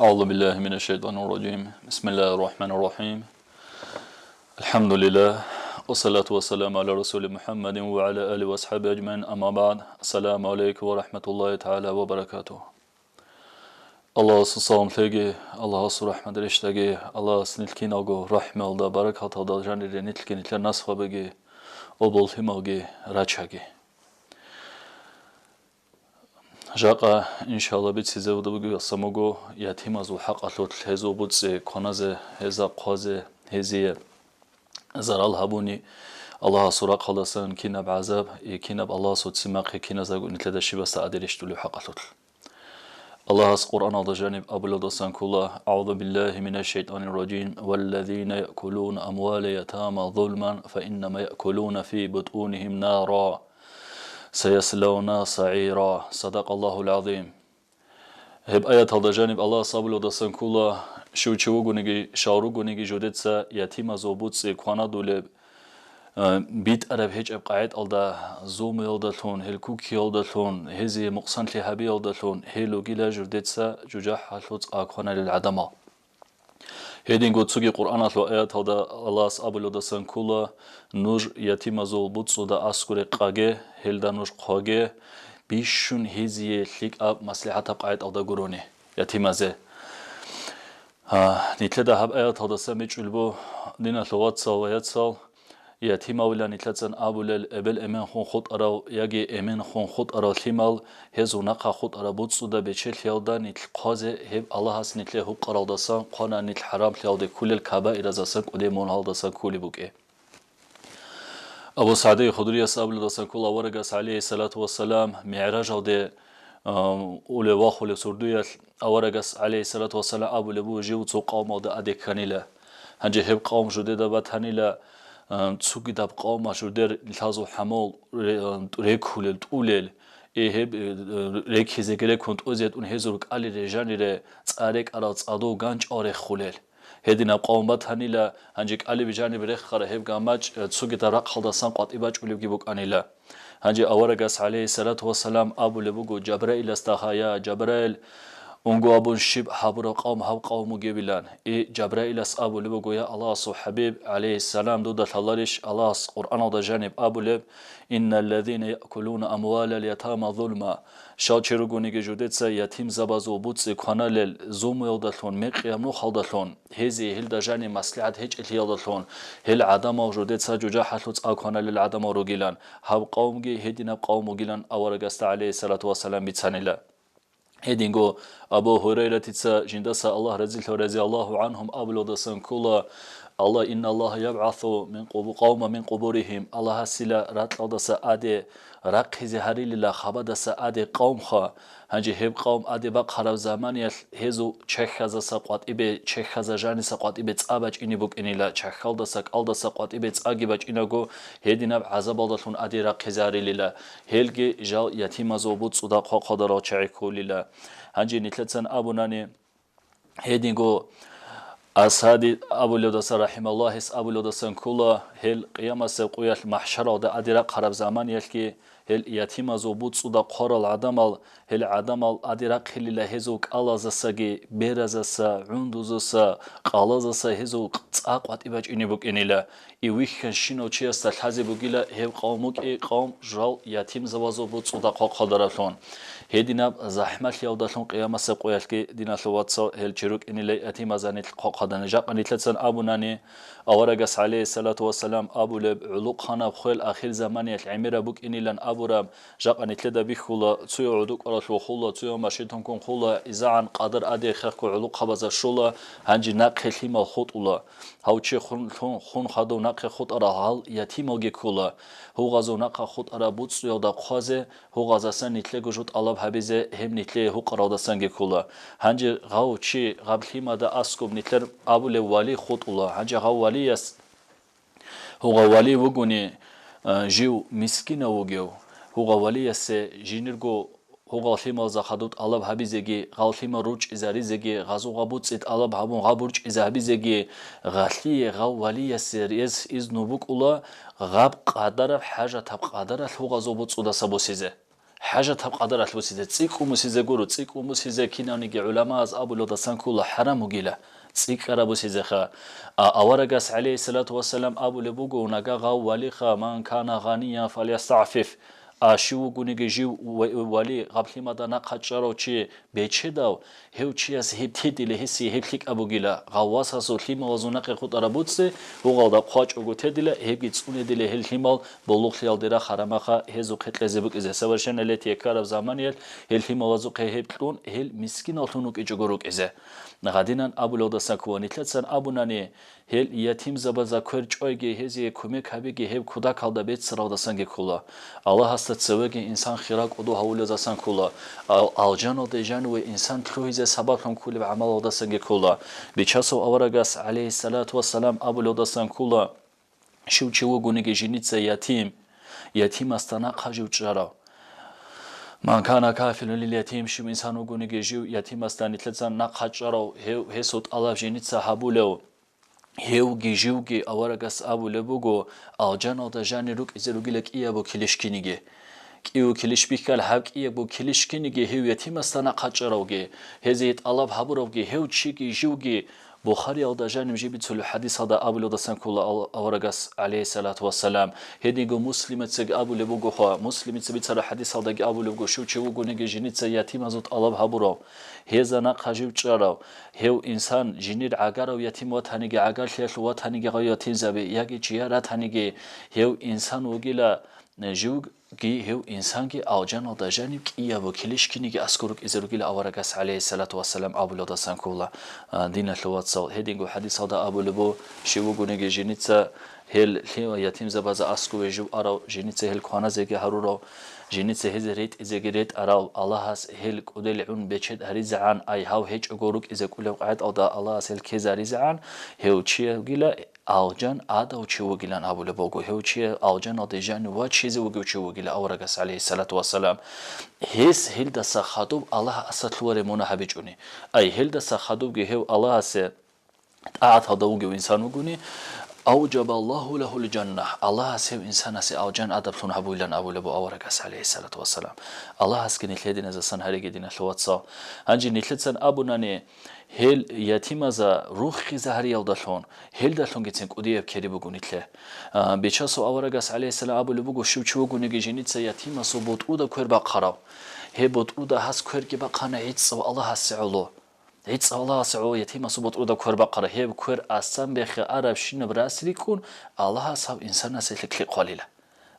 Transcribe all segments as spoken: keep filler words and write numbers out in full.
أعوذ بالله من الشيطان الرجيم. بسم الله الرحمن الرحيم. الحمد لله. والصلاة والسلام على رسول محمد وعلى آله وأصحابه أجمعين. أما بعد. السلام عليكم ورحمة الله تعالى وبركاته. Аллагьасул салам лъеги, Аллагьасул рахӀмат рещтӀаги, Аллагьас нилъ киналго рахӀмалда, баракаталда жанире нилъги нилъер наслабиги, обол-лъималги рачаги. Жакъа, иншалла, бицизе буго ятимазул хӀакъалъулъ, гьезул буцӀцӀи кваназе, гьезда хъвазе, гьезие зарал гьабуни, Аллагьасул рахъалдасан кинаб гӀазаб, и кинаб Аллагьасул ццин бахъи киназдаго нилъеда щибасда тӀаде рещтӀулеб хӀакъалъулъ. Аллагьас Къуръаналда жаниб абулелдасан ккола: أعوذ بالله من الشيطان الرجيم. والذين يأكلون أموال اليتامى ظلما فإنما يأكلون في بطونهم نارا وسيصلون سعيرا. صدق الله العظيم. Гьеб аяталда жаниб Аллагьас абулелдасан ккола: щив чи вугониги, щал ругониги жидеца ятимазул буцӀцӀи кванадулеб, э, битӀараб гьечӀеб къагӀидалда, зулмуялдалъун, гьел кукиялдалъун, гьезие мукъсанлъи гьабиялдалъун, гьел ругила жидеца жужахӀалъул цӀа кваналел гӀадамал. Гьединго цоги Къуръаналъул аяталда Аллагьас абулелдасан ккола: нуж ятимазул буцӀцӀуда аскӀоре къаге, гьелда нуж хъваге, бищун гьезие лъикӀаб маслихӀатаб къагӀидалда гурони, ятимазе. А, нилъеда гьаб аяталдасан бичӀчӀулеб буго, диналъул вацал ва яцал, ятимавилан нилъецан абулел, эбел-эменхун хутӀарав яги эменхун хутӀарав лъимал, гьезул нахъа хутӀараб буцӀцӀуда бечелъиялда нилъ хъвазе, гьеб Аллагьас нилъее гьукъаралдасан хъвана, нилъ хӀарамлъиялде кколел кабаиразасан кӀудияб мунагьалдасан кколеб букӀин. Абу СагӀид Худрияс абулелдасан ккола, аварагас, гӀалейхиссалату вассалам, МигӀражалде, а, улев-вахулев сордоялъ, аварагас, гӀалейхиссалату вассалам, абулеб буго: жив цо къавмалда тӀаде кканила. Гьанже гьеб къавм жидеда батанила, а, цогидаб къавмалъ жидер лъазул хӀамал ре-, а, рекулел, тӀулел, э, гьеб, э, рекизеги рекун тӀозе тӀун гьезул кӀалире жанире цӀа рекӀарал цӀадул ганчӀал рехулел. Гьединаб къавм батанила, гьанже кӀалиб жаниб рехараб гьеб ганчӀ, э, цогидаб рахъалдасан къватӀибе бачӀулебги букӀанила. Гьанже аварагас, гӀалейхиссалату вассалам, абулеб буго Жабраиласда: «Гьа, я Жабраил, унго абун щиб гьабураб къавм гьаб къавм бугебилан?» И Жабраилас абулеб буго: «Я Аллагьасул хӀабиб, гӀалейхиссалам, дуда лъаларищ Аллагьас Къуръаналда жаниб абулеб: إن الذين يأكلون أموال اليتامى ظلما». Щал чи ругониги жидеца ятимзабазул буцӀцӀи кваналел зулмуялдалъун, мекъияб нухалдалъун, гьезие гьелда жаниб маслихӀат гьечӀелъиялдалъун, гьел гӀадамал жидеца жужахӀалъул цӀа кваналел гӀадамал ругилан, гьаб къавмги гьединаб къавм бугилан аварагасда, гӀалейхиссалату вассалам, бицанила. Гьединго Абу Гьурайратица жиндаса, Аллагь разилъав, رضي الله عنهم, абулелдасан ккола: «Аллагь, إن الله يبعث من قبو-, قوما من قبورهم», Аллагьасила ракьалдаса тӀаде рахъизе гьарилила хабадаса тӀаде къавмха. Гьанже гьеб къавм тӀаде бахъараб заманиялъ гьезул чехьазаса къватӀибе, чехьазда жаниса къватӀибе цӀа бачӀине букӀинила, чехьалдаса кӀалдаса къватӀибе цӀаги бачӀинаго, гьединаб гӀазабалдалъун тӀаде рахъизе гьарилила. Гьелги жал ятимазул буцӀцӀуда хъвахъадарал чагӀи кколила. Гьанже нилъецан абунани, гьединго Асади абулелдаса, рахӀимагьуллагь, гьес абулелдасан ккола, гьел къиямасеб къоялъ махӀшаралда тӀаде рахъараб заманиялъги гьел ятимазул буцӀцӀуда хъварал гӀадамал, гьел гӀадамал тӀаде рахъилила гьезул кӀалазасаги, беразаса, гӀундузаса, къалазаса гьезул цӀа къватӀибе бачӀине букӀинила. И вихьанщинав чиясда лъазе бугила гьеб къавм вукӀи, къавм жал ятимзабазул буцӀцӀуда хъвахъадараблъун. Гьединаб захӀмалъиялдалъун къиямасеб къоялъги, диналъул вацал, гьел чи рукӀинила ятимазда нилъ хъвахъадани. Жакъа нилъецан абунани, аварагас, гӀалейхиссалату вассалам, абулеб, гӀулухъанаб хвел ахирзаманиялъ гӀемераб букӀинилан абураб, жакъа нилъеда бихьула, цояв гӀодукӀаралъув хула, цояв машин тункун хула, изегӀан къадар тӀаде хехго гӀулухъабазда щола, гьанже нахъе лъимал хутӀула. Гьав чи хун, хун, хун хадув нахъе хутӀарал гьал ятималги ккола. Гьугъазул нахъа хутӀараб буцӀцӀуялда хъвазе, гьугъаздасан нилъего жо тӀалаб гьабизе, гьеб нилъее гьукъаралдасанги ккола. Гьанже гьав чи гьаб лъимада аскӀоб нилъер абулев вали хутӀула. Гьанже гьав валияс, гьугъав вали вугони, а, жив мискинав вугев, гьугъав валиясе жинирго гьугъал лъималза хадув тӀалаб гьабизеги, гьал лъимал ручӀизаризеги, гьазул гъаб буцӀцӀи тӀалаб гьабун гъаб ручӀизабизеги, гьалъие гьав валиясе рес изну букӀула гъаб къадараб, хӀажатаб къадаралъ гьугъазул буцӀцӀудаса босизе. хӀажатаб къадаралъ бусизе, цӀикӀкӀун бусизе гуро, цӀикӀкӀун бусизе кинавниги гӀуламагьаз абулелдасан ккола хӀарам вугила, цӀикӀкӀараб бусизеха. А аварагас, гӀалейхиссалату вассалам, абулеб буго: «Нагагь гъав валиха, ман кана гъаниян фалъястагӀфиф». А щив вугониги жив ва-, вали, гъаб лъимада нахъа чӀарав чи бечедав, гьев чияс гьеб тедила, гьесие гьеб лъикӀаб бугила, гъав васасул лъималазул нахъе хутӀараб буцӀцӀи гьугъалда хъвачӀого тедила, гьебги цӀунедила гьел лъимал боллухълъиялде рахъараб маха гьезухъе кьезе букӀизе. Совершеннолетие ккараб заманиялъ гьел лъималазухъе гьеб кьун, гьел мискиналлъун рукӀичӀого рукӀизе. Гъадинан абулелдасан ккола, нилъецан абунани, гьел ятимзабазда квер чӀвайги, гьезие кумек гьабиги гьеб кутакалда беццаралдасанги ккола. Аллагьасда цевеги инсан хирал кӀодо гьавулелдасан ккола. Ал-, алжаналде жаниве инсан лъугьизе сабаблъун кколеб гӀамалалдасанги ккола. Бичасул аварагас, гӀалейхиссалату вассалам, абулелдасан ккола: «Щив чи вугониги жиница ятим, ятимасда нахъа жив чӀарав». «Ман кана кафилун лил ятим», щив инсан вугониги жив ятимасда нилъецан нахъа чӀарав, гьев, гьесул тӀалаб жиница гьабулев. Гьевги живги аварагас абулеб буго, алжаналда жанир рукӀизе ругила кӀиябго килищ киниги. КӀиябго килищ бихьал, гьаб кӀиябго килищ киниги гьев ятимасда нахъа чӀаравги, гьезие тӀалаб гьабуравги, гьев чиги живги. Бухариялда жаниб жиб бицулеб хӀадисалда абулелдасан ккола ал-, аварагас, гӀалейхиссалату вассалам. Гьединго Муслимицаги абулеб бугоха, Муслимица бицараб хӀадисалдаги абулеб буго, щив чи вугониги жиница ятимазул тӀалаб гьабурав, гьезда нахъа жив чӀарав, гьев инсан жинир гӀагарав ятим ватаниги, гӀагарлъиялъул ватаниги гъав ятимзаби, яги чияр ратаниги, гьев инсан вугила, живги, гьев инсанги алжаналда жаниб кӀиябго килищ киниги аскӀор рукӀизе ругила аварагас, гӀалейхиссалату вассалам, абулелдасан ккола, а, диналъул вацал. Гьединго хӀадисалда абулеб буго, щив вугониги жиница гьел лъи-, ятимзабазда аскӀове жив арав, жиница гьел кваназеги гьарурав, жиница гьезие ретӀизеги ретӀарав, Аллагьас гьел кӀудел гӀун бечед гьаризегӀан, ай гьав гьечӀого рукӀизе кӀолеб къагӀидалда Аллагьас гьел ккезаризегӀан, гьев чи вугила алжан адав чи вугилан абулеб буго, гьев чи алжаналде жанив вачизе вугев чи вугила аварагас, гӀалейхиссалату вассалам. Гьес гьелдаса хадуб Аллагь асалъувареб мунагь гьабичӀони. Ай, гьелдаса хадубги гьев Аллагьасе тӀагӀаталда вугев инсан вугони, «Авжабаллагьу лагьул жанна», Аллагьас гьев инсанасе алжан адаблъун гьабуилан абулеб буго аварагас, гӀалейхиссалату вассалам. Аллагьасги нилъ гьединазасан гьариги, диналъул вацал. Гьанже нилъецан абунани, гьел ятимазда руххизе гьариялдалъун, гьелдалъунгицин кӀудияб кири буго нилъе. А, Бичасул аварагас, гӀалейхиссалам, абулеб буго, щив чи вугониги жиница ятимасул бутӀруда квер бахъарав. Гьеб бутӀруда гьас кверги бахъана гӀицӀав Аллагьасе гӀоло. ГӀицӀав Аллагьасе гӀоло ятимасул бутӀруда квер бахъарав. Гьеб квер асан бехе арабщинаб рас рикӀкӀун, Аллагьас гьав инсанасе лъикӀлъи хъвалила.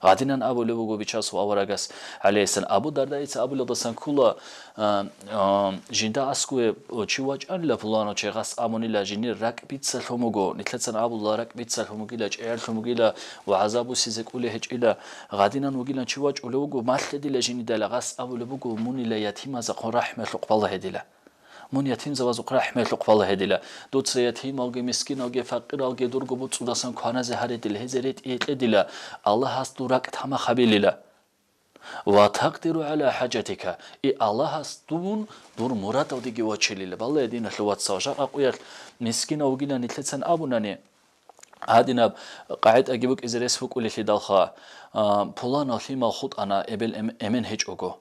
Гъадинан абулеб буго Бичасул аварагас, гӀалейхиссалам. Абу Дардаица абулелдасан ккола, а, а, жинда аскӀове чи вачӀанила пуланав чи, гъас абунила, жинир ракӀ бицалъун буго, нилъецан абула, ракӀ бицалъун бугила, чӀегӀерлъун бугила ва гӀазаб бусизе кӀолей гьечӀила. Гъадинан вугилан чи вачӀулев вуго, малъе дила жинидала, гъас абулеб буго, мунила ятимазухъ рахӀмалъухъ балагье дила. Мун ятимзабазухъ рахӀмалъухъ балагье дила. Дуца ятималги, мискиналги, факъиралги дурго буцӀцӀудасан кваназе гьаредила, гьезие ретӀи гьекьедила, Аллагьас дур ракӀ тамах гьабилила. Ва такъдиру гӀала хӀажатика, и Аллагьас дун дур мурадалдеги вачилила. Балагье, диналъул вацал, жакъа къуялъ мискинав вугилан нилъецан абунани, гьадинаб къагӀидаги букӀизе рес букӀулелъидалха, а, пуланав лъимал хутӀана эбел эм-, эмен гьечӀого.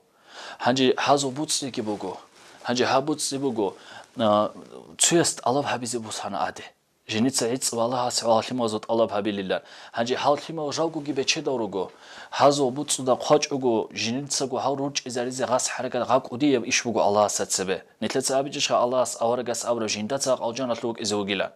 Гьанже гьазул буцӀцӀиги буго. Гьанже гьаб буцӀцӀи буго, а, цуяс тӀалаб гьабизе бусана гӀаде. Жиница гӀицӀ валагьас гьал лъималазул тӀалаб гьабилилан. Гьанже гьал лъимал жалгоги бечедал руго. Гьазул буцӀцӀуда хъвачӀого, жиницаго гьал рорчӀизаризе гъас хӀаракат гъаб кӀудияб иш буго Аллагьасда цебе. Нилъеца абичӀищха Аллагьас аварагас абураб жиндаца алжаналъув вукӀизе вугилан?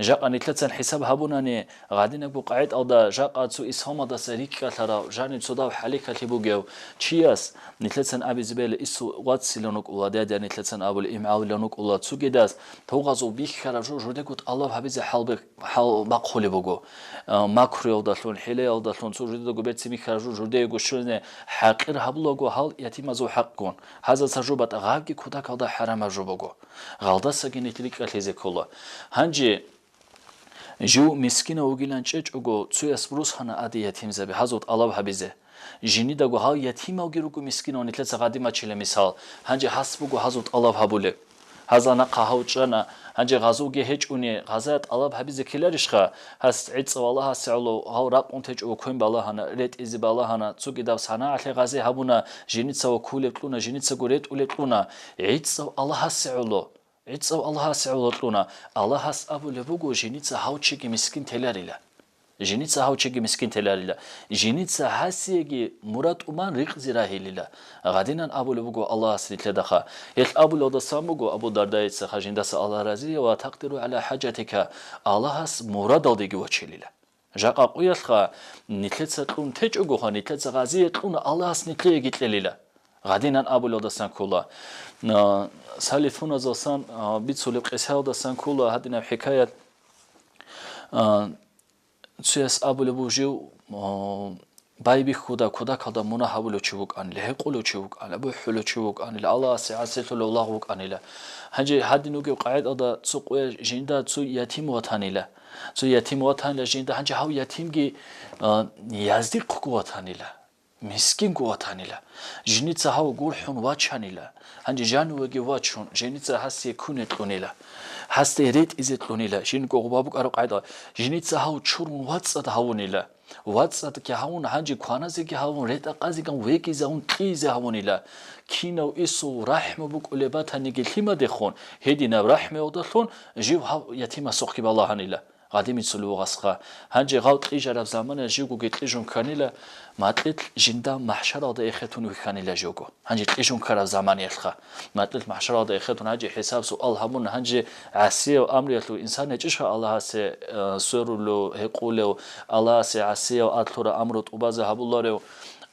Жакъа нилъецан хӀисаб гьабунани, гъадинабго къагӀидалда жакъа цо исламалдаса рикӀкӀалъарав, жанив цодав хӀалихьалъи бугев чияс нилъецан абизе бегьила, ису вацилан вукӀула, дядя нилъецан абула, имгӀалилан вукӀула, цугидас гьугъазул бихьараб жо журдего тӀалаб гьабизе хӀалбе-, хӀалбахъулеб буго. А, макруялдалъун, хӀилаялдалъун цо журдедаго берцин бихьараб жо журдего щвезе хӀакъир гьабулаго гьал ятимазул хӀакъгун. Гьазаса жо батӀа гъабги кутакалда хӀарамаб жо буго. Гъалдасаги нилъ рикӀкӀалъизе ккола. Гьанже жив мискинав вугилан чӀечӀого, цуяс русана гӀаде ятимзаби гьазул тӀалаб гьабизе. Жинидаго гьал ятималги руго мискинав, нилъеца гъадимачила мисал. Гьанже гьас буго гьазул тӀалаб гьабулеб. Гьаза нахъа гьав чӀана, гьанже гъазувги гьечӀони, гъаза тӀалаб гьабизе ккеларищха? Гьас гӀицӀав Аллагьасе гӀоло гьав ракъун течӀого квен балагьана, ретӀизе балагьана, цогидаб санагӀалъе гъазе гьабуна, женица ваккулеб кьуна, женицаго ретӀулеб кьуна. ГӀицӀав Аллагьасе гӀоло, гӀицӀав Аллагьасе гӀоло кьуна. Аллагьас абулеб буго, женица гьав чиги мискин теларила. Женица гьав чиги мискин теларила. Женица гьасиеги мурад тӀуман рикъзи рагьилила. Гъадинан абулеб буго Аллагьас нилъедаха. Гьелъ абулелдасан буго Абу Дардаицаха, жиндаса Аллагь разие: «Ва такъдиру гӀала хӀажатика», Аллагьас мурадалдеги вачелила. Жакъа къуялъха, нилъеца кьун течӀогоха, нилъеца гъазие кьуна, Аллагьас нилъееги кьелила. Гъадинан абулелдасан ккола. А, салифуназасан, а, бицулеб къисаялдасан ккола гьадинаб хӀикаят. А, Цояс абулеб буго жив, о, байбихьуда кодакалда мунагь гьабулев чи вукӀанила, гьекъулев чи вукӀанила, бухӀулев чи вукӀанила, Аллагьасе гӀасилъулев лагъ вукӀанила. Гьанже гьадин вугев къагӀидалда цо къоя жинда цо ятим ватанила. Цо ятим ватанила жинда, гьанже гьав ятимги, а, яздихъго ватанила. Мискинго ватанила. Женица гьав гурхӀун вачанила. Гьанже жанивеги вачун, женица гьасие куне кьунила. Гьасде ретӀизе кьунила. Жинго гъуба букӀараб къагӀида. Женица гьав чурун вацӀцӀад гьавунила. ВацӀцӀадги гьавун, гьанже кваназеги гьавун, ретӀа-къазеган вегизавун, кьизе гьавунила. Кинав исул рахӀму букӀулеб батаниги лъимадехун, гьединаб рахӀмуялдалъун жив гьав ятимасухъги балагьанила. Гъадимицулев вугасха. Гьанже гъав кьижараб замана живгоги кьижун кканила, макьилъ жинда махӀшаралда эхетун вихьанила живго. Гьанже кьижун ккараб заманиялъха. Макьилъ махӀшаралда эхетун гьанже хӀисаб-суал гьабун, гьанже гӀасияв амруялъул инсан гьечӀищха Аллагьасе, э, сверулев, гьекъулев, Аллагьасе гӀасияв адлъура амру тӀубазе гьабуларев,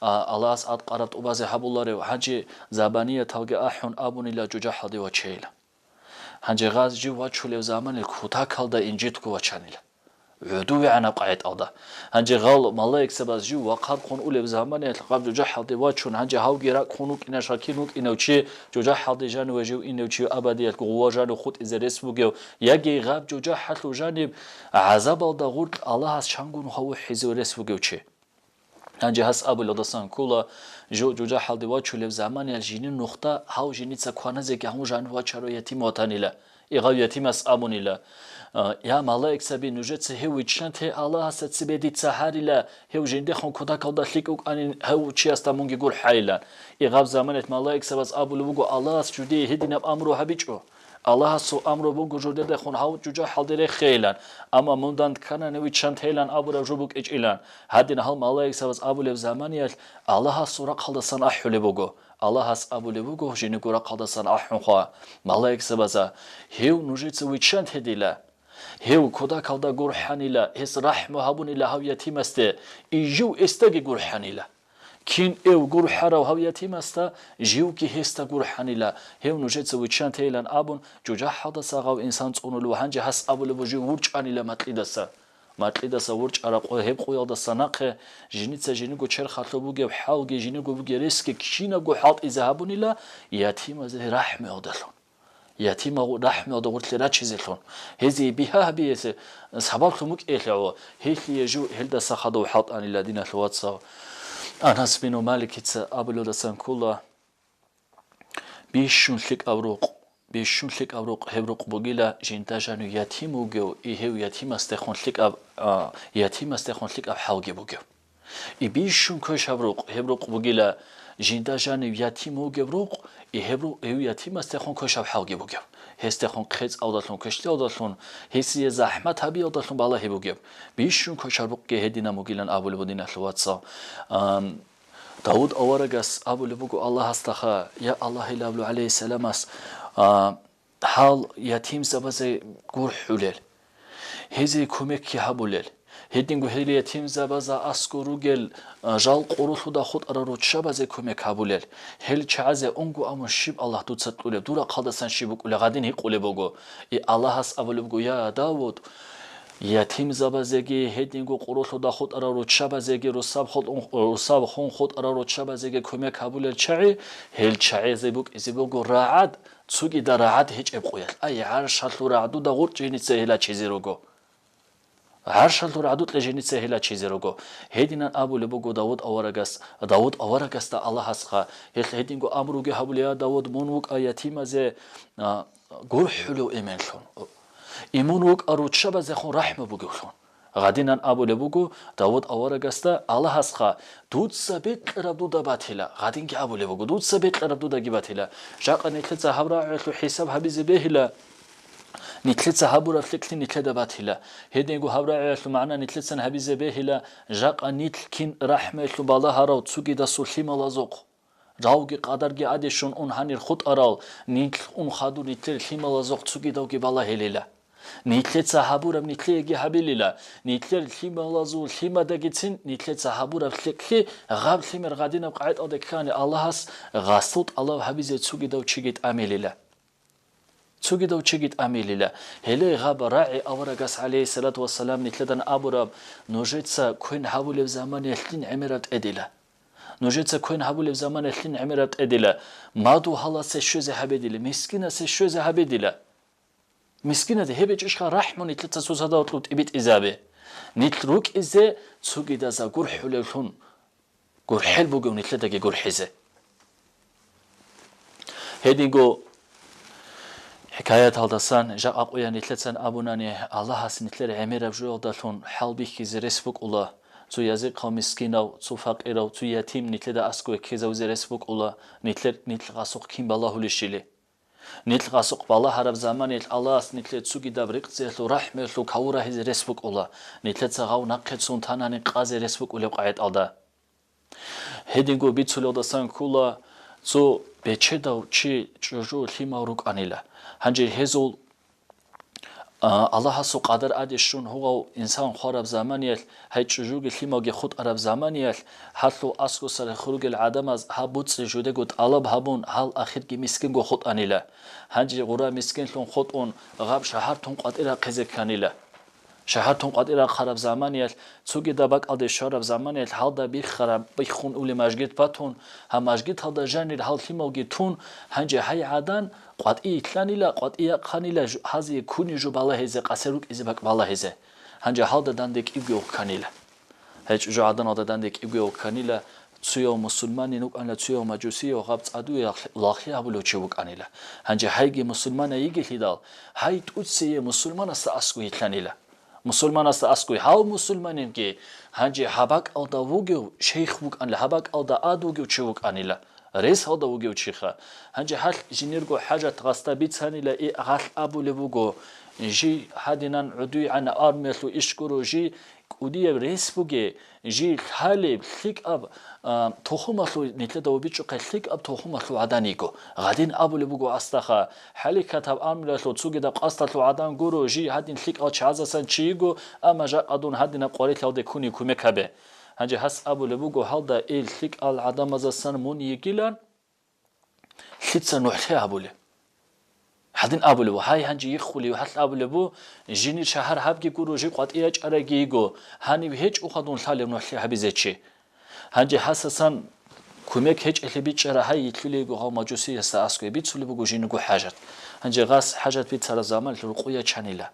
а, Аллагьас адкъараб тӀубазе гьабуларев, гьанже забанияталги ахӀун абунила жужахӀалде вачейила. Гьанже гъаз жив вачулев заманил кутакалда инжитго вачанила. ГӀодовегӀанаб къагӀидалда. Гьанже гъал малаикзабаз жив вахъархъун улев заманиялъ гъаб жужахӀалде вачун, гьанже гьавги ракӀ хун вукӀина, шакин вукӀинав чи, жужахӀалде жаниве жив инев чи абадиялъ гъува жанив хутӀизе рес бугев, яги гъаб жужахӀалъув жаниб гӀазабалда гъуркь Аллагьас чангун гьавухӀизе рес бугев чи. Гьанже гьас абулелдасан ккола, жо-, жужахӀалде вачулев заманиялъ жинин нухда гьав женица кваназеги гьавун жанив вачаро ятим ватанила. Игъав ятимас абунила: «А, я, малаикзаби, нужеца гьев виччанте Аллагьасда цебе дица гьарила, гьев жиндехун кутакалда лъикӀ вукӀанин гьев чиясда мунги гурхӀайилан». Игъаб заманиялъ малаикзабаз абулеб буго, Аллагьас жудее гьединаб амру гьабичӀо. Аллагьасул амру буго жудедехун гьав жужахӀалде рехейилан, амма мун данде кканани виччантейилан абураб жо букӀичӀилан. Гьадин гьал малаикзабаз абулеб заманиялъ Аллагьасул рахъалдасан ахӀулеб буго. Аллагьас абулеб буго, жинего рахъалдасан ахӀун хва, малаикзабаза, гьев нужеца виччанте дила. Гьев кодакалда гурхӀанила, гьес рахӀму гьабунила гьав ятимасде, и жив эсдаги гурхӀанила. Кин эв гурхӀарав гьав ятимасда, живги гьесда гурхӀанила, гьев нужеца виччантейилан абун, жужахӀалдаса гъав инсан цӀунулев, гьанже гьас абулеб жив вурчӀанила макьидаса. Макьидаса вурчӀараб къо-, гьеб къоялдаса нахъе жиница жиниго черхалъув бугеб хӀалги, жиниго бугеб ресги кинабго хӀалтӀизе гьабунила ятимазе рахӀмуялдалъун. Ятимагъ-, рахӀмуялда гъурлъи рачизелъун, гьезие бигьа гьабиялъе сабаблъун букӀиялъе гӀо, гьелъие жо гьелдаса хадув хӀалтӀанила, диналъул вацал. Анас бину Маликица абулелдасан ккола, бищун лъикӀаб рукъ, бищун лъикӀаб рукъ, гьеб рукъ бугила, жинда жанив ятим вугев, и гьев ятимасдехун лъикӀаб, а, ятимасдехун лъикӀаб хӀалги бугев. И бищун квешаб рукъ, гьеб рукъ бугила, жинда жанив ятим вугев рукъ, и гьеб ру-, гьев ятимасдехун квешаб хӀалги бугев. Гьесдехун хъецӀалдалъун, квешлъиялдалъун, гьесие захӀмат гьабиялдалъун балагьи бугев. Бищун квешаб рукъги гьединаб бугилан абулеб буго, диналъул вацал. Ам, Давуд аварагас абулеб буго Аллагьасдаха, я Аллагьил абулеб гӀалайгьиссаламас, а, гьал ятимзабазе гурхӀулел, гьезие кумекги гьабулел, гьединго гьел ятимзабазда аскӀор ругел, а, жал къоролъуда хутӀарал руччабазе кумек гьабулел, гьел чагӀазе унго абун щиб Аллагь дуца кьулеб, дур рахъалдасан щиб букӀулеб гьадин гьикъулеб буго. И Аллагьас абулеб буго, я Давуд, ятимзабазеги, гьединго къоролъуда хутӀарал руччабазеги, русаб хутӀун-, русаб хун хутӀарал руччабазеги кумек гьабулел чагӀи, гьел чагӀазе букӀизе буго рагӀад, цогидал рагӀад гьечӀеб къоялъ. Ай, гӀаршалъул рагӀдуда гъуркь женица гьел рачизе руго. ГӀаршалъур гӀадукье женица гьелачизе руго. Гьединан абулеб буго Давуд аварагас, Давуд аварагасда Аллагьасха, гьелъ гьединго амруги гьабулеб: «Я Давуд, мун вукӀа ятимазе, а, гурхӀулев эменлъун, и мун вукӀа руччабазехун рахӀму бугевлъун». Гъадинан абулеб буго Давуд аварагасда Аллагьасха: «Дуца бекьараб дуда батила». Гъадинги абулеб буго: «Дуца бекьараб дудаги батила». Жакъа нилъеца гьаб рагӀиялъул хӀисаб гьабизе бегьила. Нилъеца гьабураб лъикӀлъи нилъеда батила. Гьединго гьаб рагӀиялъул магӀна нилъецан гьабизе бегьила, жакъа нилъ кин рахӀмуялъул балагьарав цугидасул лъималазухъ. Равги къадарги гӀадин щун ун гьанир хутӀарал, нилъ ун хадур нилъер лъималазухъ цугидавги балагьилила. Нилъеца гьабураб нилъееги гьабилила. Нилъер лъималазул лъимадагицин нилъеца гьабураб лъикӀлъи гъаб лъимер гъадинаб къагӀидалда ккани Аллагьас гъасул тӀалаб гьабизе цугидав чиги тӀамилила. Цугидав чиги тӀамилила. Гьеле гьаб рагӀи аварагас, гӀалейхиссалату вассалам, нилъедан абураб: «Нужеца квен гьабулеб заманиялъ дин гӀемераб тӀедила. Нужеца квен гьабулеб заманиялъ дин гӀемераб тӀедила. Мадугьаласе щвезе гьабедила, мискинасе щвезе гьабедила». Мискинаде гьеб гьечӀищха рахӀму нилъеца цоцазда кьун тӀибитӀизабе? Нилъ рукӀизе цугидазда гурхӀулевлъун. ГурхӀел бугев нилъедаги гурхӀизе. Гьединго хӀикаяталдасан жакъа къоян нилъецан абунани, Аллагьас нилъер гӀемераб жоялдалъун хӀалбихьизе рес букӀула, цо язихъав мискинав, цо факъирав, цо ятим нилъеда аскӀове ккезавизе рес букӀула, нилъер, нилъ гъасухъ кин балагьулищили. Нилъ гъасухъ балагьараб заманиялъ Аллагьас нилъее цугидаб рикъцӀиялъул рахӀмуялъул каву рагьизе рес букӀула, нилъеца гъав нахъе цун танани къазе рес букӀулеб къагӀидалда. Гьединго бицулелдасан ккола, цо бечедав чи чӀужу лъимал рукӀанила. Гьанже гьезул, а, Аллагьасул къадар гӀадин щун гьугъав инсан хвараб заманиялъ, гьай чӀужуги лъималги хутӀараб заманиялъ, гьалъул аскӀосарахъ ругел гӀадамаз гьаб буцӀи жудего тӀалаб гьабун, гьал ахирги мискинго хутӀанила. Гьанже гъура мискинлъун хутӀун, гъаб шагьартун къватӀирахъизе кканила. Шагьартун къватӀирахъараб заманиялъ, цогидаб бакӀалде щвараб заманиялъ гьалда биххараб, биххун улеб мажгит батун, гьаб мажгиталда жанир гьал лъималги тун, гьанже гьай гӀадан къватӀи йилълъанила, къватӀи яхъанила, жу-, гьазие кунеб жо балагьизе, къасе рукӀизе бакӀ балагьизе. Гьанже гьалда данде кӀибги вукканила. Гьай чӀужугӀаданалда данде кӀибги вукканила, цуяв мусульманин вукӀанила, цуяв мажусияв, гъаб цӀадуе лагълъи гьабулев чи вукӀанила. Гьанже гьайги мусульмана йигелъидал, гьай тӀуцее мусульманасда аскӀов йилълъанила. Мусульманасда аскӀов, гьав мусульманинги, гьанже гьаб бакӀалда вугев шейх вукӀанила, гьаб бакӀалда ад вугев чи вукӀанила, ресалда вугев чиха. Гьанже гьалъ жинирго хӀажат гъасда бицанила, и гъалъ абулеб буго: «Жий гьадинан гӀодуйгӀан армиялъул иш гуро, жий кӀудияб рес буге, жий лъалеб, лъикӀаб, а, тухумалъул, нилъеда вабичӀухъе лъикӀаб тухумалъул гӀадан йиго». Гъадин абулеб буго гъасдаха: «ХӀаликатаб армиялъул цогидаб къасдалъул гӀадан гуро, жий гьадин лъикӀал чагӀазасан чи йиго, амма жакъа дун гьадинаб къварилъалде ккуни кумек гьабе». Гьанже гьас абулеб буго гьалда: «Ил лъикӀал гӀадамазасан мун йигилан, лъица нухлъи гьабулеб?» Гьадин абулеб: «Гьай, гьанже йиххулев», гьалъ абулеб: «Жини шагьар гьабги гуро, жи къватӀи ячӀарайги йиго, гьанив гьечӀоха дун лъалеб нухлъи гьабизе чи». Гьанже гьасасан кумек гьечӀелъи бичӀчӀара гьай йилълъулей йиго гъав мажусиясда аскӀове, бицулеб буго жинего хӀажат. Гьанже гъас хӀажат бицараб заманалъ рукъу ячанила.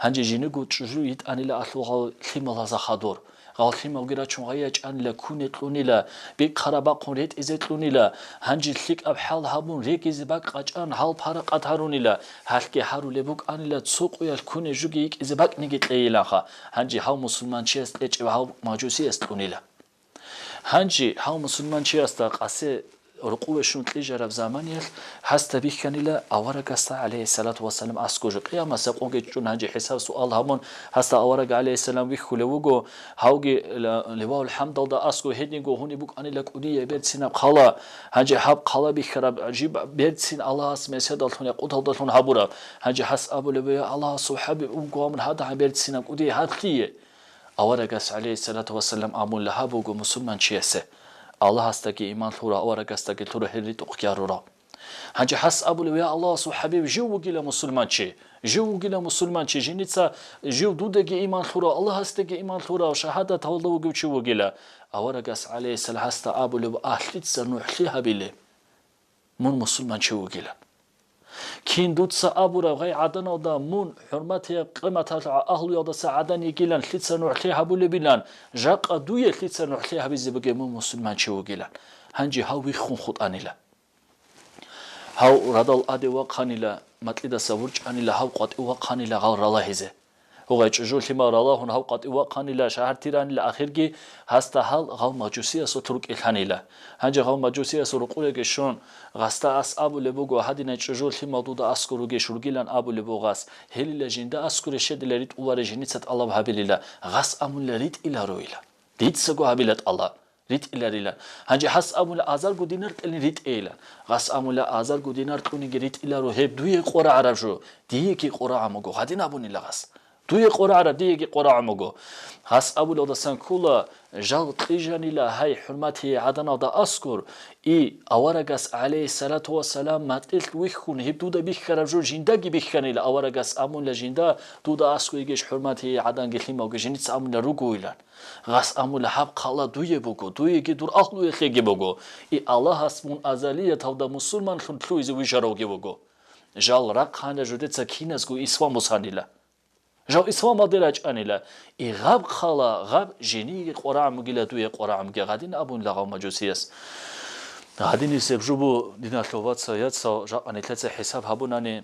Гьанже жинего чӀужу йитӀанила алъул гъал лъималазда хадур. Гъал лъималги рачун гъай ячӀанила, куне кьунила, бикъараб бахъун ретӀизе кьунила. Гьанже лъикӀаб хӀал гьабун регизе бакӀ къачӀан гьал паракъат гьарунила. Гьалъги гьарулеб букӀанила, цо къоялъ куне жуги йикӀизе бакӀниги кьейиланха. Гьанже гьав мусулманчияс кьечӀев гьав мажусияс кьунила. Гьанже гьав мусулманчиясда къасе рукъуве щун кьижараб заманиялъ гьасда бихьанила аварагасда, гӀалейхиссалату вассалам, аскӀов жо. Къиямасеб къоги чӀун гьанже хӀисаб-суал гьабун, гьасда авараг, гӀалейхиссалам, вихьулев вуго, гьавги ла-, Ливаул-ХӀамдалда аскӀов гьединго гьуниб букӀанила кӀудияй берцинаб хъала. Гьанже гьаб хъала бихьараб жиб берцин Аллагьас меседаллъун, якъуталдалъун гьабураб. Гьанже гьас абулеб: «Я Аллагьасул хӀабиб, унго гьабун гьадагӀан берцинаб кӀудияй гьаб лъие?» Аварагас, гӀалейхиссалату вассалам, абула: «Гьаб буго мусулманчиясе, Аллагьасдаги иман лъурав, аварагасдаги лъурав, гьел ритӀухъги гьарурав». Гьанже гьас абулев: «Я Аллагьасул хӀабиб, жив вугила мусулманчи, жив вугила мусулманчи, женица жив дудаги иман лъурав, Аллагьасдаги иман лъурав, шагьадат гьавалда вугев чи вугила». Аварагас, гӀалейхиссалам, гьасда абулев: «Алъица нухлъи гьабиле, мун мусулманчи вугила». Кин дуца абураб гъай гӀаданалда мун хӀурматияб къиматалъул агьлуялдаса гӀадан йигилан, лъица нугӀлъи гьабулебилан, жакъа дуе лъица нугӀлъи гьабизе бугеб мун мусульманчи вугилан. Гьанже гьав виххун хутӀанила. Гьав радал аде вахъанила, макьидаса вурчӀанила, гьав къватӀив вахъанила гъал ралагьизе. Гьугъай чӀужу лъимал ралагьун гьав къватӀив вахъанила, шагьар тиранила, ахирги гьасда гьал гъав мажусиясул рукӀи лъанила. Гьанже гъав мажусиясул рукъуреги щун, гъасда ас абулеб буго, гьадинай чӀужу лъимал дуда аскӀор ругеш ругилан абулеб буго гъас, гьелила жинда аскӀоре щедила ритӀуларе женица тӀалаб гьабилила, гъас амулила ритӀиларуила. Дицаго гьабила тӀалаб. РитӀиларила. Гьанже гьас абула, азарго динар кьелин ритӀейилан. Гьас абула, азарго динар кьуниги ритӀиларо, гьеб дуе къварагӀараб жо, диеги къварагӀун буго, гьадин абунила гьас. Дуе къварагӀараб, диеги къварагӀун буго. Гьас абулалдасан ккола, жал кьижанила гьай хӀурматие гӀаданалда аскӀор, и аварагас, гӀалейхиссалату вассалам, макьилъ вихьун, гьеб дуда бихьараб жо жиндаги бихьанила, аварагас абула жинда, дуда аскӀор йигеш хӀурматие гӀаданги лъималги женица абула ругойилан. Гъас амула, гьаб хъала дуе буго, дуеги дур агьлуялъеги буго. И Аллагьас мун азалияталда мусулманлъун лъугьизе вижаравги вуго. Жал рахъана жудеца киназго ислам босанила. Жал исламалде рачӀанила. И гъаб хъала, гъаб жениги къварагӀмугила дуе къварагӀмуги гъадин абунила гъав мажусияс. Гъадинисеб жубу, диналъул вацал, яцал, жакъа нилъеца хӀисаб гьабунани,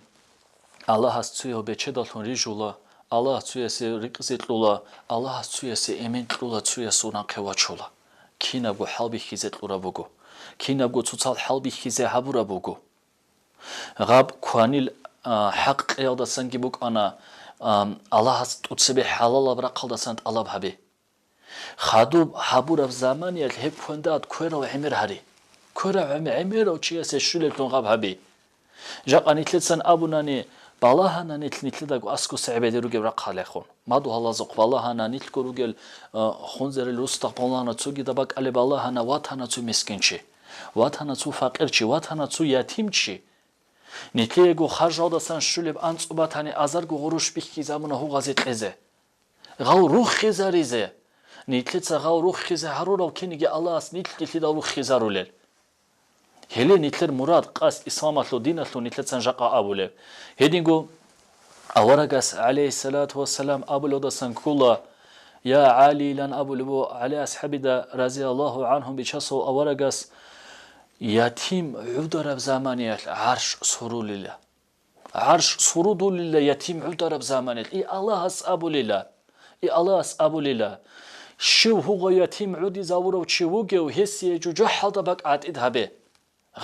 Аллагьас цуяв бечедаллъун рижула, Аллагь цуясе рикъзи кьула, Аллагьас цуясе эмен кьула, цуясул нахъе вачула. Кинабго хӀал бихьизе кьураб буго. Кинабго цоцал хӀал бихьизе гьабураб буго. Гъаб кванил, а, хӀакъ кьеялдасанги букӀана, а, Аллагьас тӀоцебе хӀалалаб рахъалдасан тӀалаб гьабе. Хадуб гьабураб заманиялъ гьеб квандат кверал гӀемер гьари. Кверав гӀем-, гӀемерав чиясе щулеблъун гъаб гьаби. Жакъа нилъецан абунани, балагьана нилъ нилъедаго аскӀоса гӀебеде ругеб рахъалдехун. Мадугьалазухъ балагьана нилъго ругел, а, хунзерил рустахъ балагьана, цогидаб бакӀалде балагьана, ватана цо мискинчи, ватана цо факъирчи, ватана цо ятимчи. Нилъеего харжалдасан щулеб анцӀу батани, азарго гъурущ бихьизабуна гьугъазе кьезе. Гъав руххизаризе. Нилъеца гъав руххизе гьарурал киниги Аллагьас нилъги лъидал руххизарулел. Гьеле нилъер мурад, къасд исламалъул диналъул нилъецан жакъа абулеб. Гьединго аварагас, гӀалейхиссалату вассалам, абулелдасан ккола, я ГӀалилан абулеб буго ГӀали асхӀабида, разияллагьу гӀанхум, бичасул аварагас, ятим гӀудараб заманиялъ гӀарш сурулила. ГӀарш сурудулила ятим гӀудараб заманиялъ, и Аллагьас абулила, и Аллагьас абулила, щив гьугъа ятим гӀудизавурав чи вугев, гьесие жужахӀалда бакӀ гӀатӀид гьабе.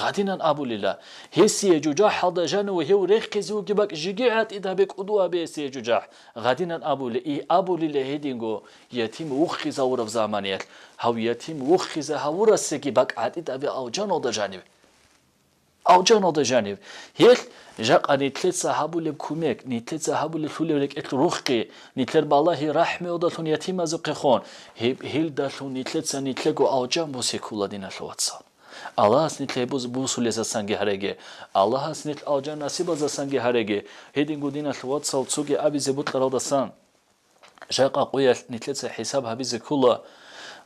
Гъадинан абулила, гьесие жужахӀалда жаниве гьев рехизе вугеб бакӀ жеги гӀатӀид гьабе, кӀуду гьабе гьесие жужахӀ. Гъадинан абули-, и абулила гьединго, ятим вуххизавураб заманиялъ, гьав ятим вуххизе гьавурасеги бакӀ гӀатӀид гьабе алжаналда жаниве. Алжаналда жанив. Гьелъ жакъа нилъеца гьабулеб кумек, нилъеца гьабулеб лъулеб рекӀелъ рухъи, нилъер балагьи рахӀмуялдалъун ятимазухъе хун, гьеб гьелдалъун нилъеца нилъего алжан бусе ккола, диналъул вацал. Аллагьас нилъ гьеб буз-, бусулезасанги гьареги, Аллагьас нилъ алжан насибазасанги гьареги, гьединго, диналъул вацал, цоги абизе бокьаралдасан. Жакъа къоялъ нилъеца хӀисаб гьабизе ккола,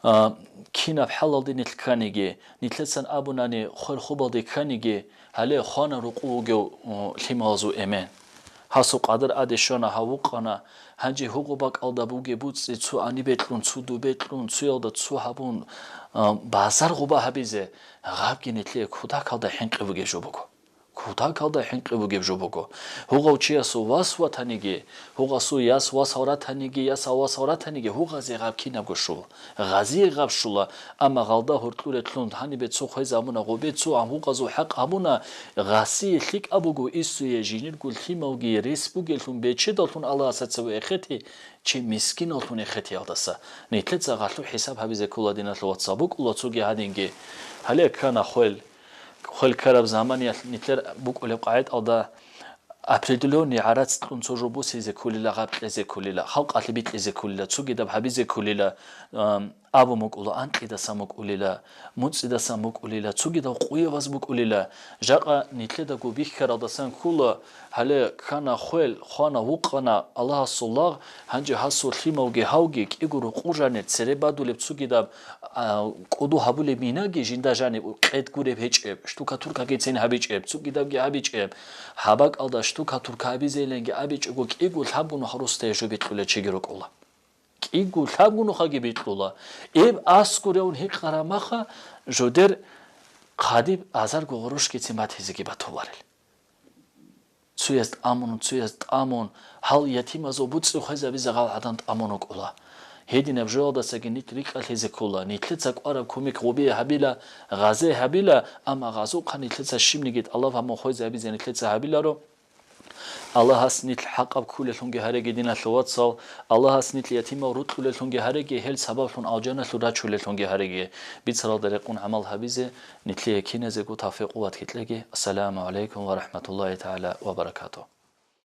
а, кинаб хӀалалде нилъ кканиги, нилъецан абунани хвел-хубалде кканиги, гьале хвана рукъу вугев, у, лъималазул эмен. Гьасул къадар аде щвана, гьав вукъана, гьанже гьугъу бакӀалда бугеб буцӀцӀи цо гьанибе кьун, цо дубе кьун, цоялда цо гьабун, а, базар гъуба гьабизе, гъабги нилъее кутакалда хӀинкъи бугеб жо буго. Кутакалда хӀинкъи бугеб жо буго. Гьугъав чиясул вас ватаниги, гьугъасул яс васал ратаниги, ясал васал ратаниги, гьугъазе гъаб кинабго щула. Гъазие гъаб щула, амма гъалда гьоркьуре лъун гьанибе цо хвезабуна, гъубе цо, ам гьугъазул хӀакъ гьабуна, гъасие лъикӀаб буго, исуе жинирго лъималги рес бугеллъун бечедаллъун Аллагьасда цеве эхети, чи мискиналлъун эхетиялдаса. Нилъеца гъалъу хӀисаб гьабизе ккола, диналъул вацал, букӀула цоги гьадинги. Гьале ккана хвел. Хвел ккараб заманиялъ нилъер букӀулеб къагӀидалда определённый гӀарац кьун цо жо бусизе кколила, гъаб кьезе кколила, халкъалъе бикьизе кколила, цогидаб гьабизе кколила, ам, абун букӀула, анкьидасан букӀулила, муцӀидасан букӀулила, цогидал къуяваз букӀулила. Жакъа нилъедаго бихьаралдасан ккула, гьале ккана хвел, хвана, вукъана Аллагьасул лагъ, гьанже гьасул лъималги гьавги кӀиго рукъу жанир цере бадулеб цогидаб, а, кӀуду гьабулеб минаги жинда жаниб къед гуреб гьечӀеб, штукатуркагицин гьабичӀеб, цогидабги гьабичӀеб, гьаб бакӀалда штукатурка абизейиланги абичӀого кӀиго лъабго нух росдае жо бикьулел чиги рукӀула. КӀиго лъабго нухаги бикьула. Эб аскӀуравун гьикъараб маха, жодер хъадиб азарго гъорошкицин батизеги батуларел. Цуяз тӀамун, цуяз тӀамун, гьал ятимазул буцӀи хвезабизе гьал гӀадан тӀамун вукӀула. Гьединаб жоялдасаги нилъ рикӀкӀалъизе ккола, нилъеца кӀвараб кумек гъубе гьабила, гъазе гьабила, амма гъазухъа нилъеца щибниги тӀалаб гьабун хвезабизе нилъеца гьабиларо. Аллагьас нилъ хӀакъаб кколелъунги гьареги, диналъул вацал, Аллагьас нилъ ятимал рукьулелъунги гьареги, гьел сабаблъун алжаналъур рачулелъунги гьареги. Бицаралда рекъун гӀамал гьабизе нилъее киназего тавфикъ-къуват кьеги. Ассаламу гӀалайкум ва рахӀматуллагьи тагӀала ва баракатугь.